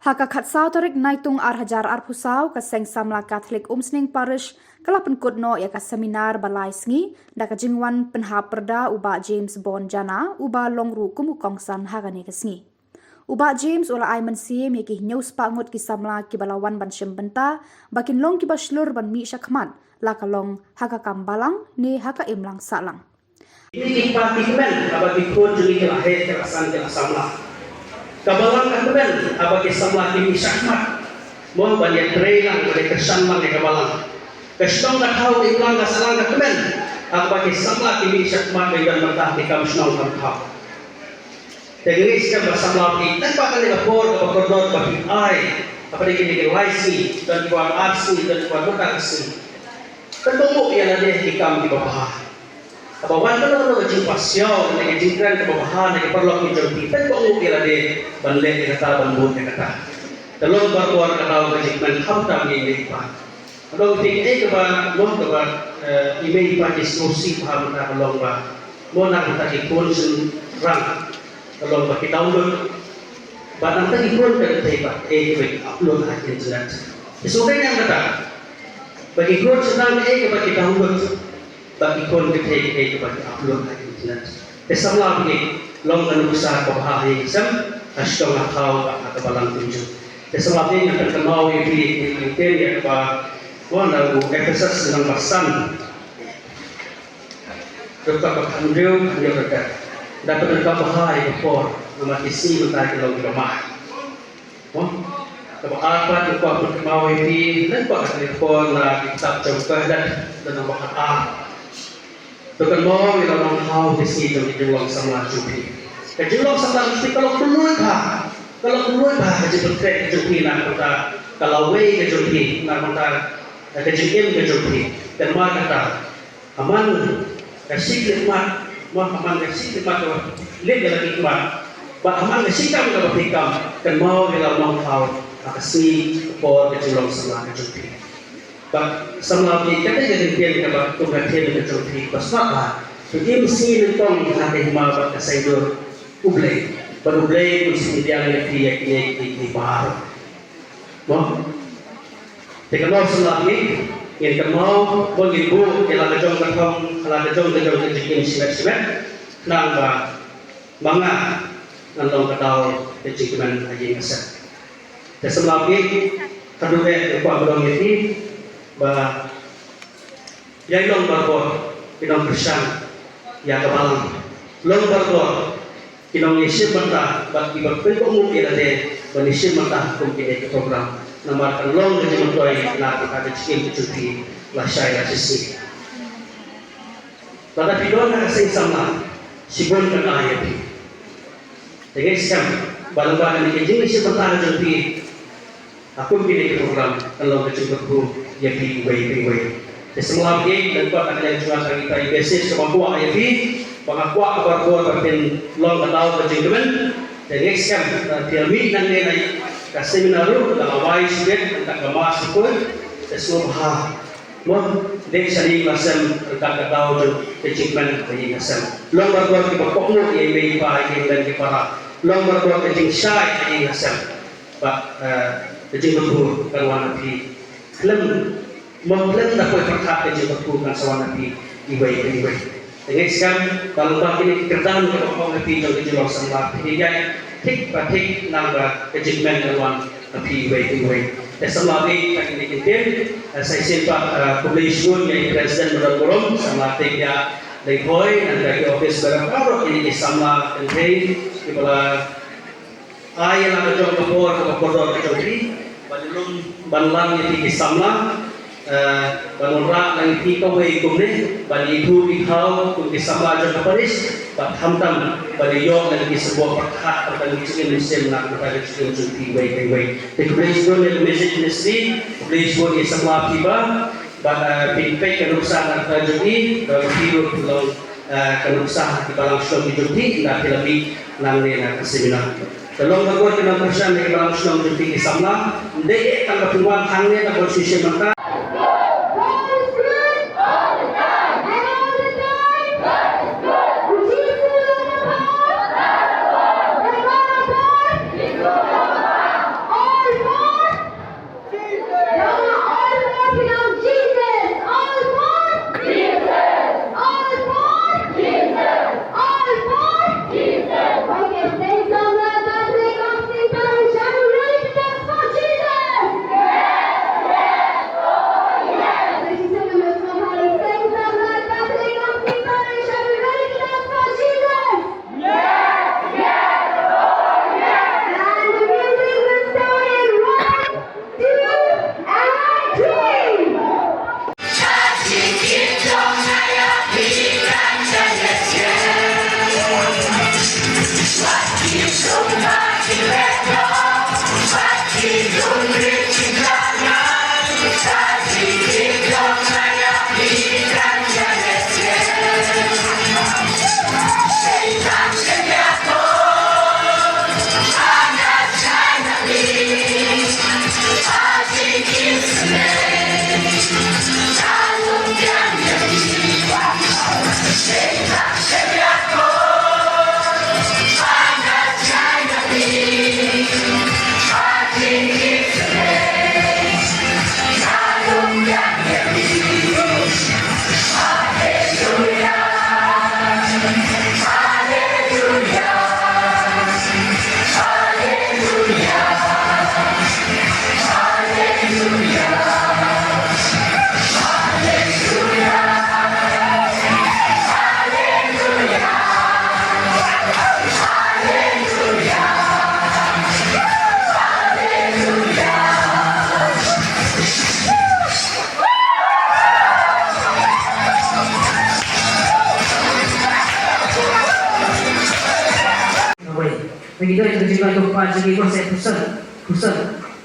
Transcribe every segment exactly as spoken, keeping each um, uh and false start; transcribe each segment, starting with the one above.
Ha ka khatsaw tarik Naitung ar hajar arphew saw, ka Seng Samla Katholik Umsning Parish ka la pynkut noh ïa ka seminar ba lai sngi da ka jingwan pynhap pyrda u Bah James Bon Jana, uba long ruh kum u kongsan ha kane ka sngi. U Bah James u la ai mynsiem ïa ki hynñiew spah ngut ki samla kiba la wan ban shim bynta ba kin long kiba shlur ban mih shakhmat, la ka long ha ka kam balang ne ha ka imlang sahlang. Kine ki kpa ki kmen haba ki khun jong ngi ki la heh, ki la san, ki la samla. Ka balang ka kmen haba ki samla ki mih shakhmat, mo, ban ïatrei lang, ban ïakyrshan lang ïa ka balang. Ka shnong ka thaw, ka imlang ka sahlang ka kmen haba ki samla ki mih shakhmat ban ïadon bynta ha ki kam shnong kam thaw. Te ngi ngeit skhem ba samla phi, tang ba kane ka por kaba kordor ba phi ai, hapdeng kine ki lai sngi, don kiba wan ar sngi, don kiba wan kata ka sngi. Pynbeit ïa lade ha ki kam kiba bha. Haba wan kano kano ka jingpasiaw ne ka jingkren kaba bha na ki paralok ki jong phi, pynbeit ïa lade ban leh ïa kata, ban bud ïa kata. Te long barabor ka daw ka jingkmen khamtam ïa i mei i pa. Ka long phi kaei kaba long kaba, eh, i mei i pa ki sngewsih bha mynta ka long ba, mo, na ka bynta ki khun shynrang ka long ba ki download. Bad na ka bynta ki khun ka dei ba kaei kaba ki upload ha internet. Ki sngewthuh ïa kata. Ba ki khun shynrang kaei kaba ki download. Ba ki khun ki thei kaei kaba ki upload ha internet. Te samla phi, long ka nuksa kaba bha ha ïing ha sem, ha shnong ha thaw bad ha ka balang kumjuh. Te samla phi, ngan pynkynmaw ïa phi ïa ki kyntien ïa kaba wan na u Ephesus lynnong ba san, dkhot ba khathynriew, khathynriew ryngkat. Da pyndonkam bha ïa ka por, namar ki sngi mynta ki long kiba mah. Mo, kaba ar pat, ngi kwah pynkynmaw ïa phi, lem bad ka por na ki kitab jong ka Kohelet, lynnong ba khatar. To kynmaw ïa la nongthaw ka sngi jong ka jinglong samla jong phi. Ka jinglong samla jong phi ka long kylluid bha, ka long kylluid bha ka jingpynkhreh ka jong phi na ka bynta ka lawei ka jong phi, na ka bynta ka jingim ka jong phi. Te namar kata, ha man ka shi khlieh mat, mo, ha man ka shi khlieh mat kaba leit ïa la ki khmat, bad ha man ka shi kam kaba phi kam, kynmaw ïa la nongthaw ha ka sngi, ka por, ka jinglong samla ka jong phi. Bad samla phi, kata ka kyntien kaba kum ka theme ka jong phi, ba sngewbha to im sngi nyngkong ha ka hima bad ka saiñdur U Blei, bad U Blei un sa pynbiang ïa phi ïa kine kiei kiei baroh. Mo? Te kynmaw samla phi, ngin kynmaw, mo, ngin buh ïa la ka jong ka thong, la ka jong ka jong ka jingim shimet shimet, khnang ba ma nga ngan long ka daw ka jingkmen ha ïing ha sem. Te samla phi, haduh eh, nga kwah ban ong ïa phi ba ïa long barabor ki nongkyrshan ïa ka balang. Long barabor ki nongïashim bynta bad kiba pynkohnguh ïa lade ban ïashim bynta kum kine ki program. Namar kan long ka jingmyntoi na ka bynta ka jingim ka jong phi lashai lashisngi. Lada phi don ha ka seng samla, shibun kan ai ïa phi. Te ngeit skhem ba lyngba kane ka jingïashim bynta ka jong phi, ha kum kine ki program, kan long ka jingkyrkhu ïa phi iwei pa iwei. Te samla phi, lyngba kane ka jingïashim bynta, i message kaba kwah ïa phi, ba nga kwah kaba kwah ba phin long ka daw ka jingkmen. Te ngeit skhem ba phi la mih nangne na ka seminar ruh, ka la wai shibit, ka la mad shibun. Te sngewbha Mo, dei shane la sem ryngkat ka daw jong ka jingkmen ha ïing ha sem. Long barabor kiba kohnguh ïa i mei i pa, ïa ki hynmen ki para. Long barabor ka jingshai ha ïing ha sem. Bad, eh, ka jingmyntoi kan wan ha phi. Khlem, mo, khlem da poi pyrkhat ka jingmyntoi kan sa wan ha phi iwei pa iwei. Te ngeit skhem ba lyngba kine ki kyrdan kiba ong ha phi jong ka jinglong samla, phi ïaid thik pa thik, nang ba ka jingkmen kan wan ha phi iwei pa iwei. Te samla, ïa kine ki ktien, eh, sa shisien pat, eh, khublei shibun ïa i President ba don burom, samla Teiñia Lynkhoi, nangta ki office bearer baroh, kine ki samla kynthei kiba la ai ïa la ka jong ka por kaba kordor ka jong phi ban lum ban lang ïa phi ki samla, eh, ban wanrah lang ïa phi kawei kumne, ban ïathuh ïathaw kum ki samla jong ka parish, bad khamtam ban ïoh lang ki symboh pyrkhat, pyrkhat ki jingim mynsiem na ka bynta ka jingim jong phi iwei pa iwei. Te khublei shibun ïa ka music ministry, khublei shibun ïa samla phi ba, bad, eh, phin peit ka nuksa na ka jong i, da phi ruh phi long, eh, ka nuksa ki balang shnong ki jong phi, da phi la mih nangne na ka seminar. Te long barabor ki nongkyrshan ne ki balang shnong jong phi ki samla, ym dei eh tang ba phin wan hangne na ka constituency mynta. Kawei. Lagi dua, kita jingduwai, ka Kpa jong ngi, ko seh pyrshang, pyrshang.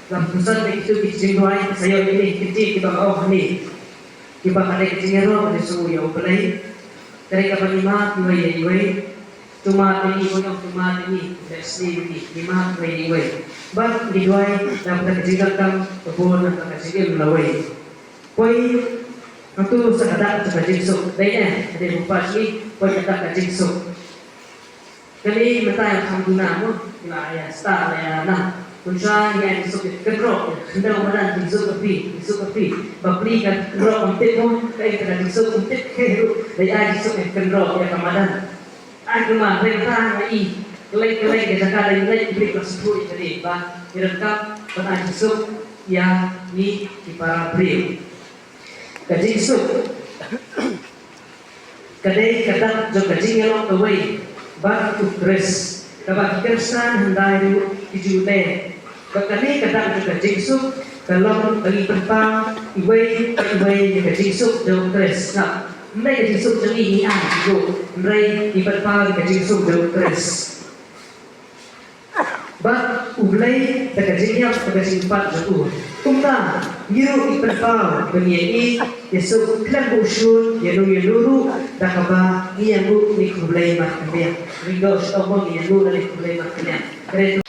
Lam pyrshang, kita, kita jingduwai, sa ïoh ïa kine ki kti kiba nga ong hangne. Kiba ka dei ka jingïaroh ka jong U Blei. Ka dei kaba ngi map iwei ïa iwei. To map ïa ngi, ko ong to map ïa ngi. Let's say ïa ngi, ngi map iwei ïa iwei. Bad ngi duwai, da ka jingdonkam, ka bun, da ka jingim lawei. Poi, hangto sa ka dak jong ka jingsuk. Dei ne, dei u Kpa jong ngi, poi ka dak ka jingsuk. Kane mynta ïa kham duna mo, la ïa start la ïa nang. Kumta ïa jingsuk ïa kynroh, khyndew madan jingsuk ka pli, jingsuk ka pli. Ba pli ka kynroh kam tip mo, ka ïa ka jingsuk kam tip ka ruh. La ïa jingsuk ïa kynroh ïa ka madan. Ai kumta, mynta nga i, kylleng kylleng ka jaka la ïa leit, pli ka suthu ïa kane, ba ïa ryngkat, ba ai jingsuk ïa ngi ki para briew. Ka jingsuk. Ka dei ka dak jong ka jingïalong kawei bad U Khrist, kaba ki Khristan hyndai ruh ki ju leh. Bad kane ka dak jong ka jingsuk ka long ba ngi pynpaw iwei pa iwei ïa ka jingsuk jong U Khrist. Hynrei ka jingsuk jong ngi ngi ai ruh, hynrei ngi pynpaw ïa ka jingsuk jong U Khrist. Bad U Blei da ka jingïap da ka jingpat jong u. Kumta ngi ruh ngi pynpaw ba ngi ïa i ïa suk khlem ba u shun ïa no ïa no ruh da kaba ngi ïa buh ïa U Blei markylliang. Ring doh shuh ba ngi ïa buh ïa U Blei markylliang.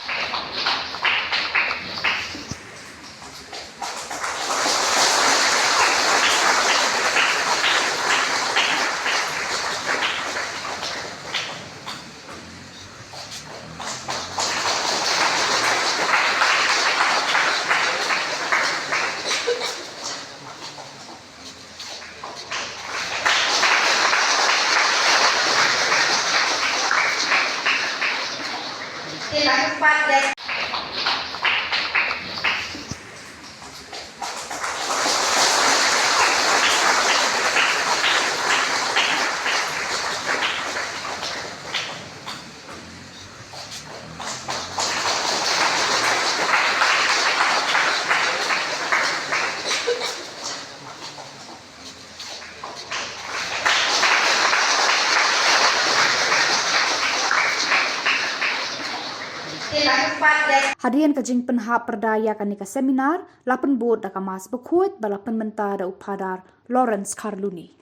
Hadien ka jingpynhap pyrda ïa kane ka seminar, la pynbud da ka Mass Bakhuid, ba la pynmynta da u Phadar Lawrence Kharluni.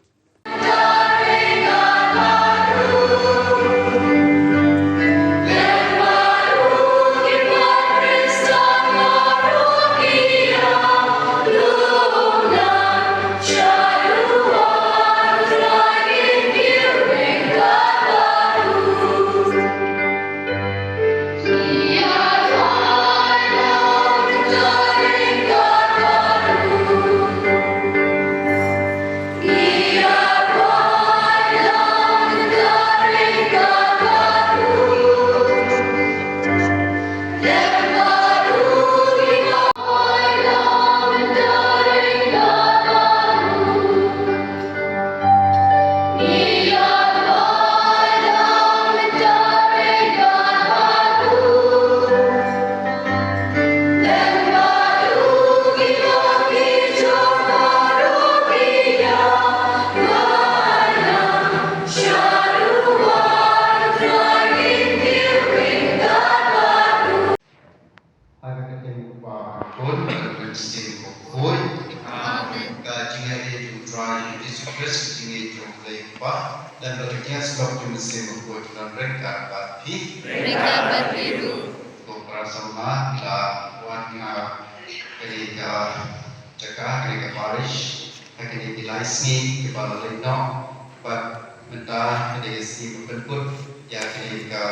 Ba Khun, bad Mynsiem Bakhuid. Amen. Ka jingïaid jong U Trai Jisu Khrist, ka jingïeit jong U Blei Kpa, lem bad ka jingïasyllok jong U Mynsiem Bakhuid, don ryngkat bad phi. Ryngkat bad phi ruh. Ko para samla, la wan nga kane ka jaka, kane ka parish, ha kine ki lai sngi kiba la leit noh, bad mynta ka dei ka sngi ba pynkut ïa kane ka